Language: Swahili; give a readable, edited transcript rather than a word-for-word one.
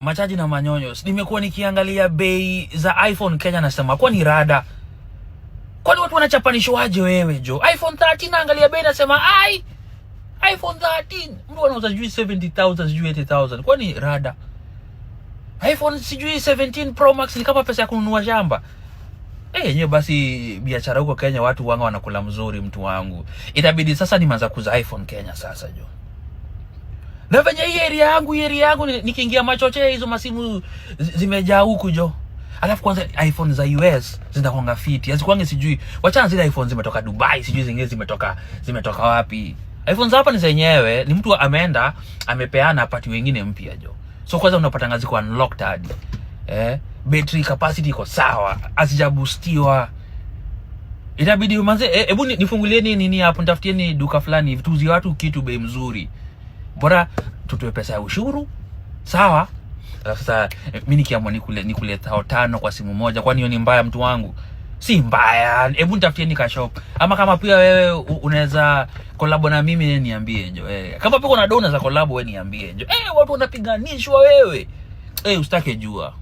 Machaji na manyonyo, nimekuwa nikiangalia bei za iPhone Kenya, nasema kwani rada, kwani watu wanachapanishwaje wewe jo? iPhone 13 naangalia bei nasema ai, iPhone 13 mtu anauza sijui 70,000, sijui 80,000, kwani rada? iPhone sijui 17 Pro Max ni kama pesa ya kununua shamba. Eh, yenyewe basi biashara huko Kenya watu wanga wanakula mzuri, mtu wangu. Itabidi sasa nimeanza kuuza iPhone Kenya sasa jo. Na venye hii area yangu nikiingia machoche hizo masimu zimejaa huku jo. Alafu kwanza iPhone za US zinakuanga fiti. Hazikuangi sijui. Wachana zile iPhone zimetoka Dubai, sijui zingine zimetoka wapi. iPhone za hapa ni zenyewe, ni mtu ameenda amepeana apati wengine mpya jo. So kwanza unapata ziko unlocked hadi. Eh, battery capacity iko sawa, hazijaboostiwa. Itabidi manze, hebu nifungulie nini nini hapo, nitafutieni duka fulani hivi tuuzie watu kitu bei mzuri. Bora tutoe pesa ya ushuru. Sawa? Alafu sasa mi nikiamua nikule 5,000 kwa simu moja, kwani hiyo ni mbaya mtu wangu? Si mbaya. Hebu nitafutieni ka shop. Ama kama pia wewe unaweza collab na mimi, niambie jo. Eh, kama pia kuna do unaweza collab, wewe niambie jo. Eh, watu wanapiganishwa wewe. Eh, usitake jua.